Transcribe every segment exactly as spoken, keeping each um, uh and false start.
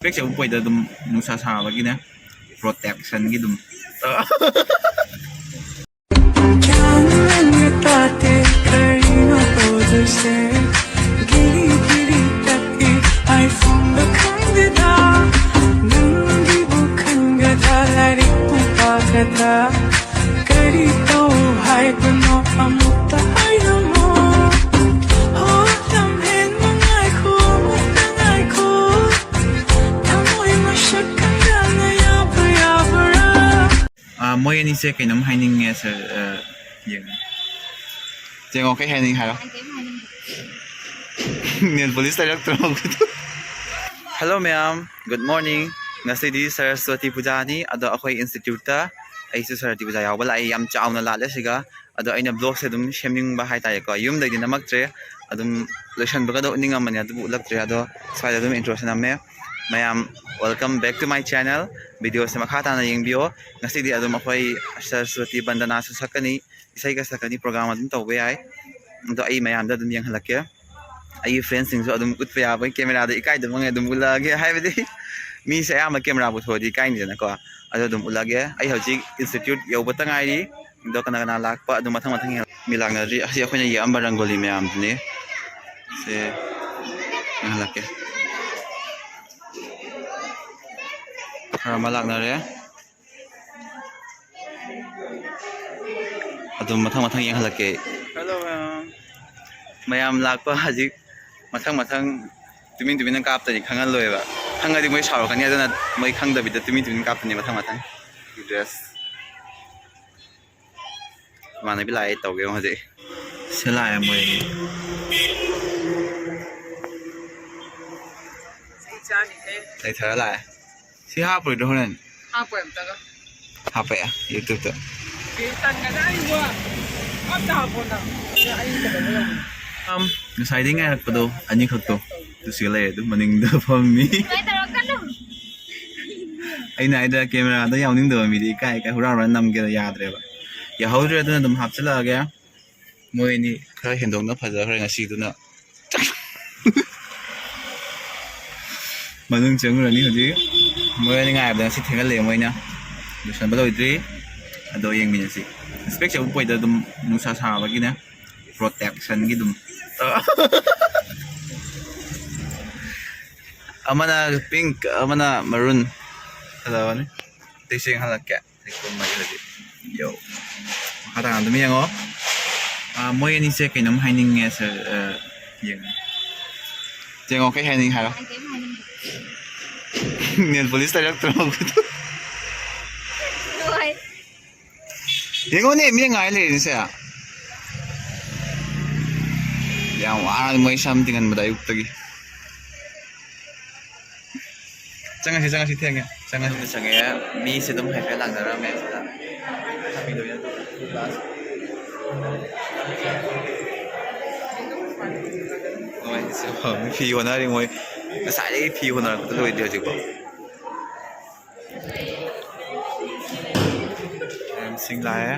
ꯕꯦꯛꯁꯦ ꯎꯞꯄꯣꯏꯗ ꯑꯗꯨꯝ ꯅꯨꯡꯁꯥ ꯁꯥꯕꯒꯤꯅꯦ, ꯄ꯭ꯔꯣꯇꯦꯛꯁꯟꯒꯤ ꯑꯗꯨꯝ꯫ ꯑꯥ, ꯃꯣꯏ ꯑꯅꯤꯁꯦ ꯀꯩꯅꯣꯝ ꯍꯥꯏꯅꯤꯡꯉꯦ, ꯁꯥꯔ꯫ ꯑꯥ, ꯌꯦꯡꯉꯣ꯫ ꯌꯦꯡꯉꯣ, ꯀꯩ ꯍꯥꯏꯅꯤꯡꯉꯤ ꯍꯥꯏꯔꯣ꯫ ꯅꯦꯜ ꯄꯣꯂꯤꯁ ꯇꯩꯔꯛꯇ꯭ꯔꯣ? ꯍꯜꯂꯣ ꯃꯌꯥꯝ, ꯒꯨꯗ ꯃꯣꯔꯅꯤꯡ꯫ ꯉꯁꯤꯗꯤ ꯁꯔꯁꯋꯇꯤ ꯄꯨꯖꯥꯅꯤ, ꯑꯗꯣ ꯑꯩꯈꯣꯏ ꯏꯟꯁꯇꯤꯇ꯭ꯌꯨꯠꯇ ꯑꯩꯁꯨ ꯁꯔꯁꯋꯇꯤ ꯄꯨꯖꯥ ꯌꯥꯎꯕ ꯂꯥꯛꯑꯦ꯫ ꯌꯥꯝ ꯆꯥꯎꯅ ꯂꯥꯠꯂꯦ ꯁꯤꯒ꯫ ꯑꯗꯣ ꯑꯩꯅ ꯕ꯭ꯂꯣꯒꯁꯦ ꯑꯗꯨꯝ ꯁꯦꯝꯅꯤꯡꯕ ꯍꯥꯏꯇꯥꯔꯦꯀꯣ, ꯌꯨꯝꯗꯩꯗꯤ ꯅꯝꯃꯛꯇ꯭ꯔꯦ꯫ ꯑꯗꯨꯝ ꯂꯣꯏꯁꯟꯕꯒꯗꯣ ꯎꯠꯅꯤꯡꯉꯝꯕꯅꯦ, ꯑꯗꯨꯕꯨ ꯎꯠꯂꯛꯇ꯭ꯔꯦ꯫ ꯑꯗꯣ ꯁ꯭ꯋꯥꯏꯗ ꯑꯗꯨꯝ ꯏꯟꯇ꯭ꯔꯣꯁꯦ ꯅꯝꯃꯦ꯫ ꯃꯌꯥꯝ, welcome back to my channel꯫ ꯚꯤꯗꯤꯑꯣꯁꯦ ꯃꯈꯥ ꯇꯥꯅ ꯌꯦꯡꯕꯤꯌꯣ꯫ ꯉꯁꯤꯗꯤ ꯑꯗꯨꯝ ꯑꯩꯈꯣꯏ ꯁꯔꯁꯋꯇꯤ ꯕꯟꯗꯅꯥꯁꯨ ꯁꯛꯀꯅꯤ, ꯏꯁꯩꯒ ꯁꯛꯀꯅꯤ, ꯄ꯭ꯔꯣꯒ꯭ꯔꯥꯝ ꯑꯗꯨꯝ ꯇꯧꯕ ꯌꯥꯏ꯫ ꯑꯗꯣ ꯑꯩ ꯃꯌꯥꯝꯗ ꯑꯗꯨꯝ ꯌꯦꯡꯍꯜꯂꯛꯀꯦ꯫ ꯑꯩꯒꯤ ꯐ꯭ꯔꯦꯟꯁꯤꯡꯁꯨ ꯑꯗꯨꯝ ꯎꯠꯄ ꯌꯥꯕ, ꯀꯦꯃꯦꯔꯥꯗ ꯏꯀꯥꯏꯗꯕꯉꯩ ꯑꯗꯨꯝ ꯎꯠꯂꯛꯑꯒꯦ, ꯍꯥꯏꯕꯗꯤ ꯃꯤꯁꯦ ꯑꯌꯥꯝꯕ ꯀꯦꯃꯦꯔꯥ ꯄꯨꯊꯣꯛꯑꯗꯤ ꯏꯀꯥꯏꯅꯤꯗꯅꯀꯣ꯫ ꯑꯗꯣ ꯑꯗꯨꯝ ꯎꯠꯂꯛꯑꯒꯦ꯫ ꯑꯩ ꯍꯧꯖꯤꯛ ꯏꯟꯁꯇꯤꯇ꯭ꯌꯨꯠ ꯌꯧꯕꯇ ꯉꯥꯏꯔꯤ꯫ ꯑꯗꯣ ꯀꯅꯥ ꯀꯅꯥ ꯂꯥꯛꯄ ꯑꯗꯨꯝ ꯃꯊꯪ ꯃꯊꯪ ꯌꯦꯡꯉ-, ꯃꯤ ꯂꯥꯛꯅꯗ꯭ꯔꯤ꯫ ꯑꯁꯤ ꯑꯩꯈꯣꯏꯅ ꯌꯦꯛꯑꯝꯕ ꯔꯪꯒꯣꯂꯤ ꯃꯌꯥꯝꯗꯨꯅꯤ꯫ ꯁꯦ, ꯌꯦꯡꯍꯜꯂꯛꯀꯦ꯫ ꯈꯔ ꯑꯃ ꯂꯥꯛꯅꯔꯦ꯫ ꯑꯗꯨꯝ ꯃꯊꯪ ꯃꯊꯪ ꯌꯦꯡꯍꯜꯂꯛꯀꯦ꯫ ꯍꯜꯂꯣ ꯃꯌꯥꯝ꯫ ꯃꯌꯥꯝ ꯂꯥꯛꯄ ꯍꯧꯖꯤꯛ ꯃꯊꯪ ꯃꯊꯪ ꯇꯨꯃꯤꯟ ꯇꯨꯃꯤꯟꯅ ꯀꯥꯞꯇꯗꯤ ꯈꯪꯍꯜꯂꯣꯏꯕ꯫ ꯈꯪꯉꯗꯤ ꯃꯣꯏ ꯁꯥꯎꯔꯛꯀꯅꯤ, ꯑꯗꯨꯅ ꯃꯣꯏ ꯈꯪꯗꯕꯤꯗ ꯇꯨꯃꯤꯟ ꯇꯨꯃꯤꯟ ꯀꯥꯞꯇꯣꯏꯅꯦ ꯃꯊꯪ ꯃꯊꯪ꯫ ꯗ꯭ꯔꯦꯁ꯫ ꯏꯃꯥꯟꯅꯕꯤ ꯂꯥꯛꯑꯦ, ꯇꯧꯒꯦ ꯍꯧꯖꯤꯛ꯫ ꯁꯤ ꯂꯥꯛꯑꯦ ꯃꯣꯏ꯫ ꯂꯩꯊꯔ ꯂꯥꯛꯑꯦ꯫ ꯁꯤ ꯍꯥꯞꯄꯣꯏꯗ꯭ꯔꯣ ꯍꯣꯔꯦꯟ? ꯍꯥꯞꯄꯣꯏ ꯑꯝꯇꯒ꯫ ꯍꯥꯞꯄꯛꯑꯦ YouTube-ꯇ꯫ ꯁꯤ ꯇꯟꯒꯗꯥꯏꯗꯣ꯫ ꯑꯝꯇ ꯍꯥꯞꯄꯣ ꯅꯪ꯫ ꯑꯩ ꯀꯩꯗꯧꯕ ꯌꯥꯝ꯫ ꯑꯝ, ꯉꯁꯥꯏꯗꯩ ꯉꯥꯏꯔꯛꯄꯗꯣ ꯑꯅꯤꯈꯛꯇꯣ꯫ ꯑꯗꯨ ꯁꯤꯒ ꯂꯩꯔꯦ, ꯑꯗꯨ ꯃꯅꯤꯡꯗ ꯐꯝꯃꯤ꯫ ꯑꯗꯨꯃꯥꯏꯅ ꯇꯧꯔꯛꯀꯅꯨ꯫ ꯑꯩꯅ ꯍꯥꯏꯗ꯭ꯔꯥ, ꯀꯦꯃꯦꯔꯥꯗ ꯌꯥꯎꯅꯤꯡꯗꯕ ꯃꯤꯗꯤ ꯏꯀꯥꯏ ꯏꯀꯥꯏ ꯍꯨꯔꯥꯟ ꯍꯨꯔꯥꯟ ꯅꯝꯒꯦꯗ ꯌꯥꯗ꯭ꯔꯦꯕ꯫ ꯌꯥꯍꯧꯗ꯭ꯔꯦ, ꯑꯗꯨꯅ ꯑꯗꯨꯝ ꯍꯥꯞꯆꯤꯜꯂꯛꯑꯒꯦ꯫ ꯃꯣꯏ ꯑꯅꯤ ꯈꯔ ꯍꯦꯟꯗꯣꯛꯅ ꯐꯖꯈ꯭ꯔꯦ ꯉꯁꯤꯗꯨꯅ꯫ ꯃꯅꯨꯡ ꯆꯪꯉꯨꯔꯅꯤ ꯍꯧꯖꯤꯛ꯫ ꯃꯣꯏ ꯑꯅꯤ ꯉꯥꯏꯕꯗ ꯉꯁꯤ ꯊꯦꯡꯍꯜꯂꯦ ꯃꯣꯏꯅ꯫ ꯂꯣꯏꯁꯟꯕ ꯂꯣꯏꯗ꯭ꯔꯤ꯫ ꯑꯗꯣ ꯌꯦꯡꯃꯤꯟꯅꯁꯤ꯫ Specs ꯎꯞꯄꯣꯏꯗ ꯑꯗꯨꯝ ꯅꯨꯡꯁꯥ ꯁꯥꯕꯒꯤꯅꯦ꯫ Protectionꯒꯤ ꯑꯗꯨꯝ꯫ ꯑꯃꯅ pink, ꯑꯃꯅ maroon꯫ ꯐꯖꯕꯅꯤ꯫ ꯑꯇꯩꯁꯨ ꯌꯦꯡꯍꯜꯂꯛꯀꯦ꯫ ꯂꯩꯈꯣꯝ ꯃꯔꯤ ꯍꯧꯖꯤꯛ꯫ ꯌꯣ꯫ ꯃꯈꯥ ꯇꯥꯅ ꯑꯗꯨꯝ ꯌꯦꯡꯉꯣ꯫ ꯑꯥ, ꯃꯣꯏ ꯑꯅꯤꯁꯦ ꯀꯩꯅꯣꯝ ꯍꯥꯏꯅꯤꯡꯉꯦ, sir꯫ ꯑꯥ, ꯌꯦꯡꯉꯣ꯫ ꯌꯦꯡꯉꯣ, ꯀꯩ ꯍꯥꯏꯅꯤꯡꯉꯤ ꯍꯥꯏꯔꯣ꯫ ꯑꯩ ꯀꯩꯝ ꯍꯥꯏꯅꯤꯡꯗꯦ꯫ Nail polish ꯇꯩꯔꯛꯇ꯭ꯔꯣ? ꯍꯣꯏ꯫ ꯌꯦꯡꯉꯣꯅꯦ, ꯃꯤꯅ ꯉꯥꯏ ꯂꯩꯔꯤꯅꯦ ꯁꯦ꯫ ꯌꯥꯝ ꯋꯥꯅ ꯃꯣꯏ ꯁꯝ ꯇꯤꯡꯍꯟꯕꯗ ꯑꯌꯨꯛꯇꯒꯤ꯫ ꯆꯪꯉꯁꯤ, ꯆꯪꯉꯁꯤ, ꯊꯦꯡꯉꯦ꯫ ꯆꯪꯉꯁꯤ꯫ ꯃꯅꯨꯡꯗ ꯆꯪꯉꯛꯑꯦ꯫ ꯃꯤꯁꯦ ꯑꯗꯨꯝ ꯍꯥꯏꯐꯦꯠ ꯂꯥꯛꯅꯔꯝꯃꯦ ꯁꯤꯗ꯫ ꯃꯣꯏ ꯁꯤ ꯐꯤ ꯍꯣꯠꯅꯔꯤ ꯃꯣꯏ꯫ ꯉꯁꯥꯏꯗꯒꯤ ꯐꯤ ꯍꯣꯠꯅꯔꯛꯄꯗ ꯂꯣꯏꯗ꯭ꯔꯤ ꯍꯧꯖꯤꯛꯐꯥꯎ꯫ ꯃꯌꯥꯝꯁꯤꯡ ꯂꯥꯛꯑꯦ꯫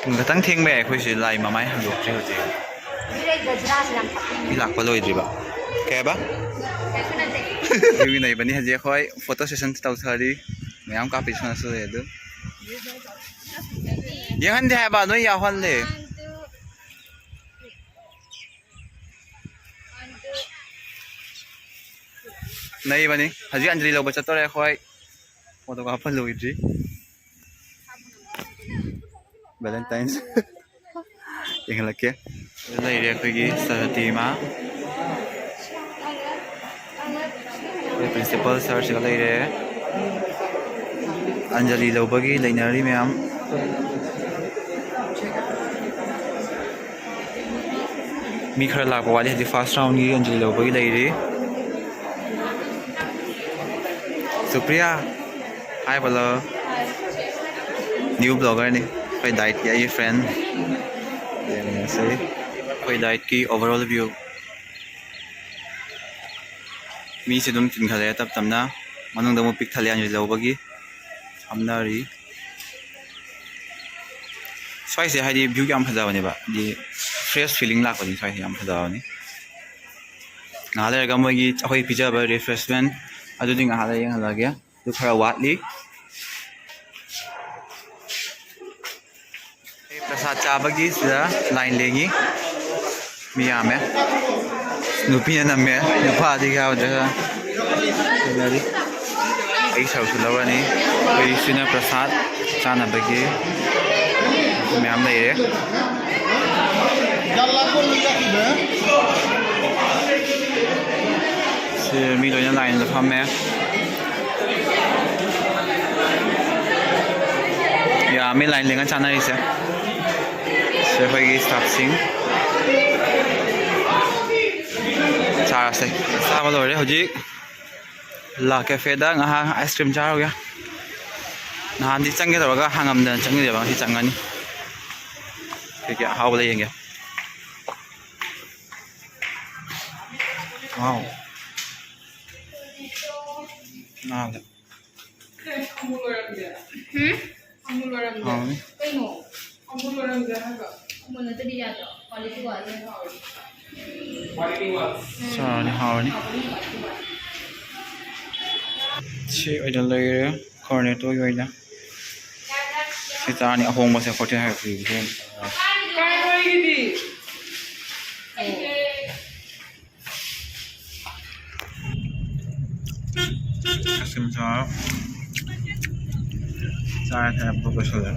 ꯄꯨꯡ ꯈꯇꯪ ꯊꯦꯡꯕ ꯌꯥꯏ, ꯑꯩꯈꯣꯏꯁꯤ ꯂꯥꯏ ꯃꯃꯥꯏ ꯍꯥꯡꯗꯣꯛꯇ꯭ꯔꯤ ꯍꯧꯖꯤꯛ꯫ ꯃꯤ ꯂꯥꯛꯄ ꯂꯣꯏꯗ꯭ꯔꯤꯕ꯫ ꯀꯩ ꯍꯥꯏꯕ? ꯏꯔꯨ ꯅꯩꯕꯅꯤ ꯍꯧꯖꯤꯛ ꯑꯩꯈꯣꯏ photo session ꯇꯧꯊꯔꯤ꯫ ꯃꯌꯥꯝ ꯀꯥꯞꯄꯤ ꯁꯣꯝꯗꯁꯨ ꯂꯩ ꯑꯗꯨ꯫ ꯌꯦꯡꯍꯟꯗꯦ ꯍꯥꯏꯕ, ꯅꯣꯏ ꯌꯥꯎꯍꯜꯂꯦ꯫ ꯅꯩꯕꯅꯤ꯫ ꯍꯧꯖꯤꯛ ꯑꯟꯖꯂꯤ ꯂꯧꯕ ꯆꯠꯇꯣꯔꯦ ꯑꯩꯈꯣꯏ꯫ Photo ꯀꯥꯞꯄ ꯂꯣꯏꯗ꯭ꯔꯤ꯫ Valentine's꯫ ꯌꯦꯡꯍꯜꯂꯛꯀꯦ꯫ ꯁꯤꯗ ꯂꯩꯔꯦ ꯑꯩꯈꯣꯏꯒꯤ ꯁꯔꯁ꯭ꯋꯇꯤ ꯏꯃꯥ꯫ ꯑꯩꯈꯣꯏ principal sir ꯁꯤꯒ ꯂꯩꯔꯦ꯫ ꯑꯟꯖꯂꯤ ꯂꯧꯕꯒꯤ ꯂꯩꯅꯔꯤ ꯃꯌꯥꯝ꯫ ꯃꯤ ꯈꯔ ꯂꯥꯛꯄ ꯋꯥꯠꯂꯤ꯫ ꯍꯧꯖꯤꯛ first roundꯒꯤ ꯑꯟꯖꯂꯤ ꯂꯧꯕꯒꯤ ꯂꯩꯔꯤ꯫ ꯁꯨꯄ꯭ꯔꯤꯌꯥ, hi ꯕꯣꯂꯣ꯫ New bloggerꯅꯤ ꯑꯩꯈꯣꯏ dietꯀꯤ, ꯑꯩꯒꯤ friend꯫ ꯌꯦꯡꯉꯁꯤ ꯑꯩꯈꯣꯏ dietꯀꯤ overall view꯫ ꯃꯤꯁꯦ ꯑꯗꯨꯝ ꯆꯤꯟꯈꯠꯂꯛꯑꯦ ꯇꯞ ꯇꯞꯅ꯫ ꯃꯅꯨꯡꯗ ꯑꯃꯨꯛ ꯄꯤꯛ ꯊꯜꯂꯦ ꯑꯟꯖꯂꯤ ꯂꯧꯕꯒꯤ꯫ ꯐꯝꯅꯔꯤ꯫ ꯁ꯭ꯋꯥꯏꯁꯦ ꯍꯥꯏꯗꯤ ꯚ꯭ꯌꯨ ꯌꯥꯝ ꯐꯖꯕꯅꯦꯕ, ꯍꯥꯏꯗꯤ ꯐ꯭ꯔꯦꯁ ꯐꯤꯂꯤꯡ ꯂꯥꯛꯄꯅꯤ ꯁ꯭ꯋꯥꯏꯁꯦ, ꯌꯥꯝ ꯐꯖꯕꯅꯤ꯫ ꯉꯥꯏꯍꯥꯛ ꯂꯩꯔꯒ ꯃꯣꯏꯒꯤ ꯑꯩꯈꯣꯏ ꯄꯤꯖꯕ ꯔꯤꯐ꯭ꯔꯦꯁꯃꯦꯟ ꯑꯗꯨꯗꯤ ꯉꯥꯏꯍꯥꯛ ꯂꯩꯔ ꯌꯦꯡꯍꯜꯂꯒꯦ꯫ ꯑꯗꯨ ꯈꯔ ꯋꯥꯠꯂꯤ꯫ ꯑꯩ ꯄ꯭ꯔꯁꯥꯗ ꯆꯥꯕꯒꯤ ꯁꯤꯗ ꯂꯥꯏꯟ ꯂꯦꯡꯉꯤ꯫ ꯃꯤ ꯌꯥꯝꯃꯦ꯫ ꯅꯨꯄꯤꯅ ꯅꯝꯃꯦ, ꯅꯨꯄꯥꯗꯤ ꯌꯥꯎꯗ꯭ꯔꯦ꯫ ꯑꯩ ꯁꯔꯨꯛꯁꯨ ꯂꯧꯔꯅꯤ꯫ ꯑꯩꯈꯣꯏ ꯁꯤꯅ ꯄ꯭ꯔꯁꯥꯗ ꯆꯥꯅꯕꯒꯤ ꯃꯌꯥꯝ ꯂꯩꯔꯦ꯫ ꯁꯤ ꯃꯤ ꯂꯣꯏꯅ ꯂꯥꯏꯟꯗ ꯐꯝꯃꯦ꯫ ꯌꯥꯝꯃꯤ ꯂꯥꯏꯟ ꯂꯦꯡꯉ ꯆꯥꯅꯔꯤꯁꯦ꯫ ꯁꯤ ꯑꯩꯈꯣꯏꯒꯤ ꯁ꯭ꯇꯥꯐꯁꯤꯡ ꯆꯥꯔꯁꯦ꯫ ꯆꯥꯕ ꯂꯣꯏꯔꯦ꯫ ꯍꯧꯖꯤꯛ ꯂꯥ ꯀꯦꯐꯦꯗ ꯉꯥꯏꯍꯥꯛ ꯑꯥꯏꯁ ꯀ꯭ꯔꯤꯝ ꯆꯥꯔꯨꯒꯦ꯫ ꯅꯍꯥꯟꯗꯤ ꯆꯪꯒꯦ ꯇꯧꯔꯒ ꯍꯥꯡꯉꯝꯗꯅ ꯆꯪꯗꯦꯕ, ꯉꯁꯤ ꯆꯪꯉꯅꯤ꯫ ꯀꯩꯀꯩ ꯑꯍꯥꯎꯕ ꯂꯩ ꯌꯦꯡꯒꯦ꯫ ꯋꯥꯎ꯫ ꯅꯥꯕꯗ꯫ ꯍꯥꯎꯅꯤ꯫ ꯆꯥꯔꯅꯤ, ꯍꯥꯎꯔꯅꯤ꯫ ꯁꯤ ꯑꯣꯏꯅ ꯂꯩꯔꯦ, ꯀꯣꯔꯅꯦꯇꯣꯒꯤ ꯑꯣꯏꯅ꯫ ꯁꯤ ꯆꯥꯔꯅꯤ, ꯑꯍꯣꯡꯕꯁꯦ ꯐꯣꯔꯇꯤ ꯐꯥꯏꯚ ꯄꯤꯕꯁꯦ ꯑꯣꯏꯅ ꯆꯥꯔꯅꯤ꯫ ꯑꯥꯏꯁ ꯀ꯭ꯔꯤꯝ ꯆꯥꯔ ꯆꯥꯔ ꯊꯛꯑ ꯄꯨꯛ ꯂꯣꯏꯁꯜꯂꯦ꯫